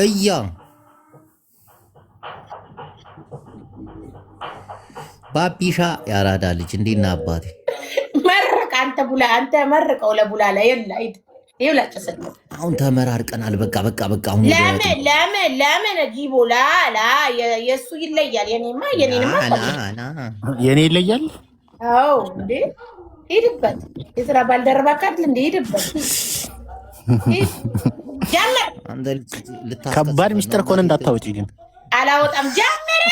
እያ ባቢሻ ያራዳ ልጅ እንዴት ነህ አባቴ? መርቅ አንተ ቡላ አንተ መርቀው ለቡላላ የላ ሂድ ይብላጭስል አሁን ተመራርቀናል። በቃ በቃ በቃ። አሁን ወደ ለምን ለምን ለምን ጂቦ ላ ላ የእሱ ይለያል። የኔማ የኔንማ ላ ላ የኔ ይለያል። አዎ እንዴ ሂድበት። የስራ ባልደረባ ካል እንዴ ሂድበት። ሂድ ጀምር። አንተ ልጅ ልታስቀጽፈን ከባድ ነው ሚስጥር ከሆነ እናቴ። እንዳታወጪ ግን። አላወጣም። ጀምር።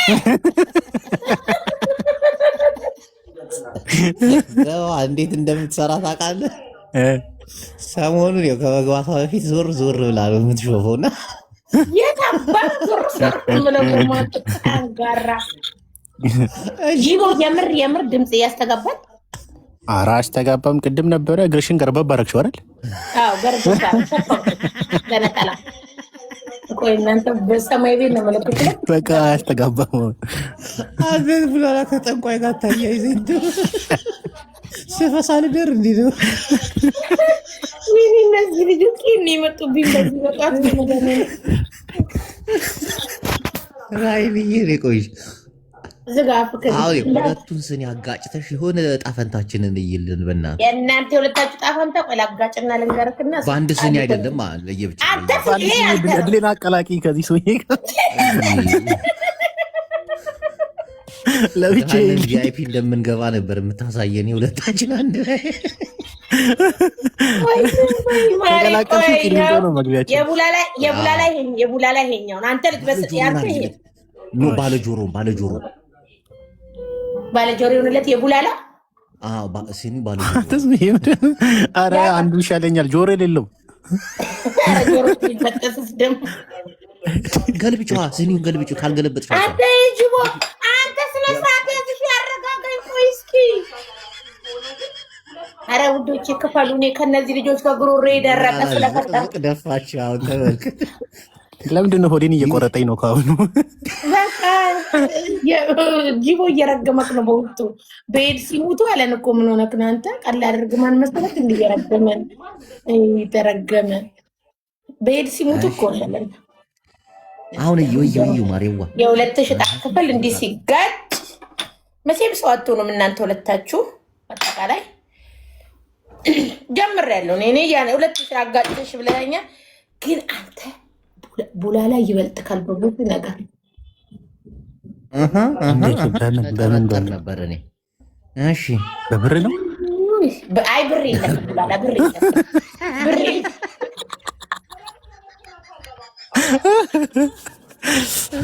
ገባ እንዴት እንደምትሰራ ታውቃለህ? ሰሞኑን ያው ከመግባቷ በፊት ዞር ዞር ብላ ነው የምትሾፈው እና የታባቱ ዞር ዞር ብለው ደግሞ አንጋራ ጂቦ የምር የምር ድምፅ እያስተጋባል። ኧረ አስተጋባም። ቅድም ነበረ እግርሽን ገርበብ አደረግሽው አይደል? አዎ ገርበባ በነጠላ። ቆይ እናንተ በሰማይ ቤት ነው መለኮት ነው። በቃ አያስተጋባም። አንተ ብላላ ከጠንቋይ ጋር ታያይዘ ስፈሳ ልደር እንዲህ ነው። ወይኔ እነዚህ ልጆች ይሄን የመጡብኝ በዚህ በጧት ነው። ራይ ብዬ ነው የቆየሽ። ዝጋ አፍክን። አሁን ሁለቱን ስኒ አጋጭተሽ የሆነ ዕጣ ፈንታችንን እይልን በእናትህ። የእናንተ የሁለታችሁ ጣፋንታ ቆይ ላጋጭና ልንገርክና በአንድ ስኒ አይደለም ለየብቻ። አንተ ይሄ አንተ እድሌን አቀላቂ ከዚህ ሰውዬ ጋር ለብቻዬ VIP እንደምንገባ ነበር የምታሳየን የሁለታችን አንድ ላይ። ወይ ወይ ማሬ ተቀላቀልሽ። ቆይ ቂሊንጦ ነው መግቢያችን። የቡላላ ይሄኛውን አንተ ልትበስጥ ያንተ ይሄ No ባለጆሮ ባለጆሮ ባለጆሮ ይሁንለት የቡላላ። አዎ ስኒ ባለጆሮ። አንተ ሰውዬ ምንድን ነው? ኧረ አንዱ ይሻለኛል ጆሮ የሌለው። ኧረ ጆሮ ሲበጠስስ ደግሞ። ገልብጭዋ፣ ስኒውን ገልብጭ። ካልገለበጥሽ አንተ ጅቦ አንተ ስነ ስርዓት ያዝሽ፣ ያረጋጋኝ። ቆይ እስኪ ኧረ ውዶቼ ክፈሉ። እኔ ከእነዚህ ልጆች ጋር ጉሮሮዬ የደረቀ ስለፈጠረ ዝቅ ደፋች። አሁን ተመልከት። ለምንድን ነው ሆዴን እየቆረጠኝ ነው ከአሁኑ? በቃ ጅቦ እየረገመክ ነው። በወቅቱ በኤድ ሲሞቱ አለን እኮ ምን ሆነክ ነው አንተ? ቀላል እርግማን መሰለክ እንዲህ እየረገመን የተረገመ በኤድ ሲሞቱ እኮ አለን። አሁን እዩ እዩ እዩ ማሬዋ። የ2000 ዕጣ ክፍል እንዲህ ሲጋጭ መቼም ሰው አትሆኑም እናንተ ሁለታችሁ። አጠቃላይ ጀምሬያለሁ እኔ ያ 2000 አጋጭተሽ ብለኸኛል፣ ግን አንተ ቡላላ ይበልጥካል በብዙ ነገር። እንዴት? በምን በምን ጠረጠር በምን ነበር እኔ። እሺ በብር ነው? አይ ብር የለም ቡላላ ብር የለም ብር የለም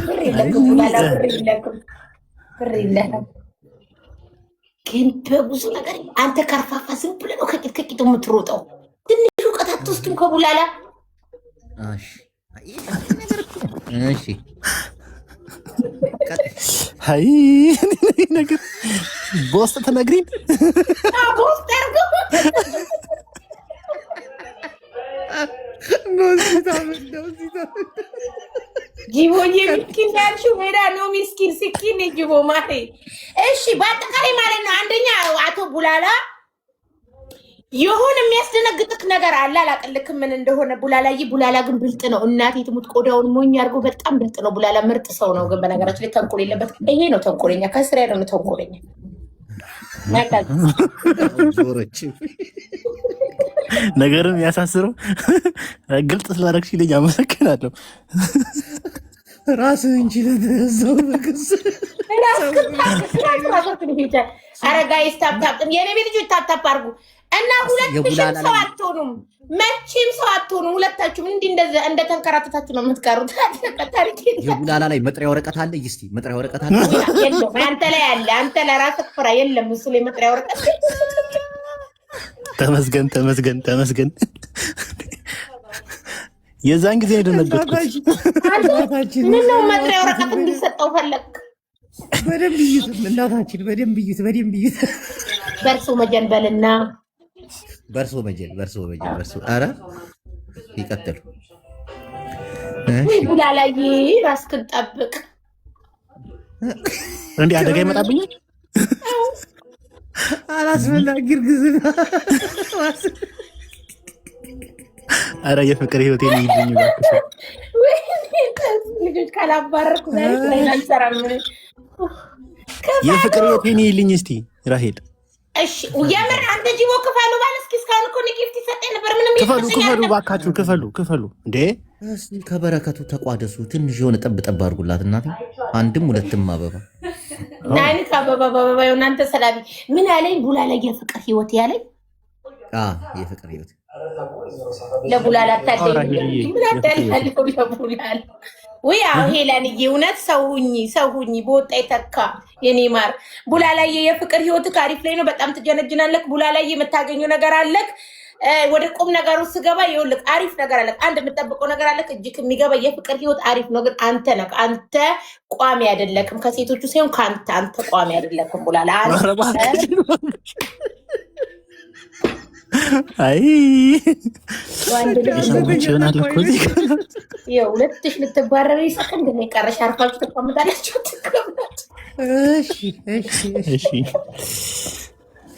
ብር የለክም ቡላላ ብር የለክም ብር የለህም። ግን በብዙ ነገር አንተ ከርፋፋ ዝም ብለህ ነው ከቂጥ ከቂጡ የምትሮጠው። ትንሽ እውቀት አትወስድም ከቡላላ። እሺ እሺ ቀጥይ። አይ ነገር በውስጥ ትነግሪን። በውስጥ አድርገው። ጂቦዬ ሚስኪን ያልሽው ሜዳ ነው። ሚስኪን ሲኪን ጂቦ ማሬ። እሺ በአጠቃላይ ማለት ነው አንደኛ አቶ ቡላላ የሆነ የሚያስደነግጥክ ነገር አለ። አላቅልክም ምን እንደሆነ ቡላላዬ። ቡላላ ግን ብልጥ ነው። እናቴ ትሙት ቆዳውን ሞኝ አድርጎ በጣም ብልጥ ነው ቡላላ። ምርጥ ሰው ነው። ግን በነገራችን ላይ ተንኮል የለበት። ይሄ ነው ተንኮለኛ፣ ከስር ያለው ነው ተንኮለኛ። ዞረች። ነገርን ያሳስረው ግልጽ ስላደረግሽልኝ አመሰግናለሁ። ራስህ እንጂ ለተያዘው በክስ። ኧረ guys tap tap፣ የኔ ቤት ልጆች tap tap አድርጉ እና ሁለትሽም የቡላላ ሰው አትሆኑም፣ መቼም ሰው አትሆኑም። ሁለታችሁም እንዲህ እንደተንከራተታችሁ ነው የምትቀሩት። ታሪክ የቡላላ ላይ መጥሪያ ወረቀት አለ። እስቲ መጥሪያ ወረቀት አለ። የለም፣ አንተ ላይ አለ። አንተ ለራስህ ፍራ። የለም እሱ ላይ መጥሪያ ወረቀት። ተመስገን ተመስገን ተመስገን። የዛን ጊዜ ነው የደነገጥኩት። እናታችን ምን ነው መጥሪያ ወረቀት እንዲሰጠው ፈለግ? በደንብ እዩት። እናታችን በደንብ እዩት፣ በደንብ እዩት። በእርሶ መጀንበልና በእርሶ መጀል በእርሶ መጀል በእርሶ ኧረ ይቀጥሉ። እሺ ቡላላዬ ራስህን ጠብቅ። እንዲህ አደጋ ይመጣብኛል። አላስፈላጊ እርግዝና። ኧረ የፍቅር ህይወቴን ይልኝ እባክሽ። ልጆች ካላባረርኩ ዛሬ ስራዬን አልሰራም። የፍቅር ህይወቴን ይልኝ እስቲ ራሄል። እሺ የምር አንተ ጂቦ ክፈሉ ባል እስኪ። እስካሁን እኮ እኔ gift ይሰጠኝ ነበር። ምንም ክፈሉ እየተሰጠኝ ክፈሉ፣ አይደለም። እባካችሁ ክፈሉ ክፈሉ። እንዴ እስኪ ከበረከቱ ተቋደሱ። ትንሽ የሆነ ጠብ ጠብ አድርጉላት እናቴ፣ አንድም ሁለትም አበባ። ናይን ከአበባ በአበባ የሆነ አንተ ሰላቢ ምን አለኝ? ቡላላ የፍቅር ህይወት ያለኝ። የፍቅር ህይወት። ለቡላላ አታለኝ። ራሄልዬ፣ ምን አታላለሁ ለቡላላ? ውይ አዎ ሄላንዬ፣ እውነት ሰው ሁኚ፣ ሰው ሁኚ። በወጣ ይተካ የኔ ማር። ቡላላዬ የፍቅር ህይወት አሪፍ ላይ ነው። በጣም ትጀነጅናለክ ቡላላዬ። የምታገኘው ነገር አለክ። ወደ ቁም ነገሩ ስገባ ይኸውልህ አሪፍ ነገር አለክ። አንድ የምጠብቀው ነገር አለክ። እጅክ የሚገባ የፍቅር ህይወት አሪፍ ነው፣ ግን አንተ ነህ አንተ ቋሚ አይደለክም። ከሴቶቹ ሳይሆን ከአንተ አንተ ቋሚ አይደለክም ቡላላ ኧረ አንተ እባክሽ እባክሽ። አይ ወንድ ልጅ የሰዎች ይሆናል እኮ እዚህ ጋር። ይኸው ሁለትሽ ልትባረሪ ሰከንድ ነው የቀረሽ። አርፋችሁ ትቀምጣላችሁ። ትቀምጣላችሁ። እሺ እሺ እሺ። እሺ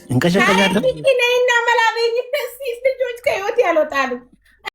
እንቀሸቀሻለን። ነይና መላበኝ። ልጆች ከህይወት ያልወጣሉ።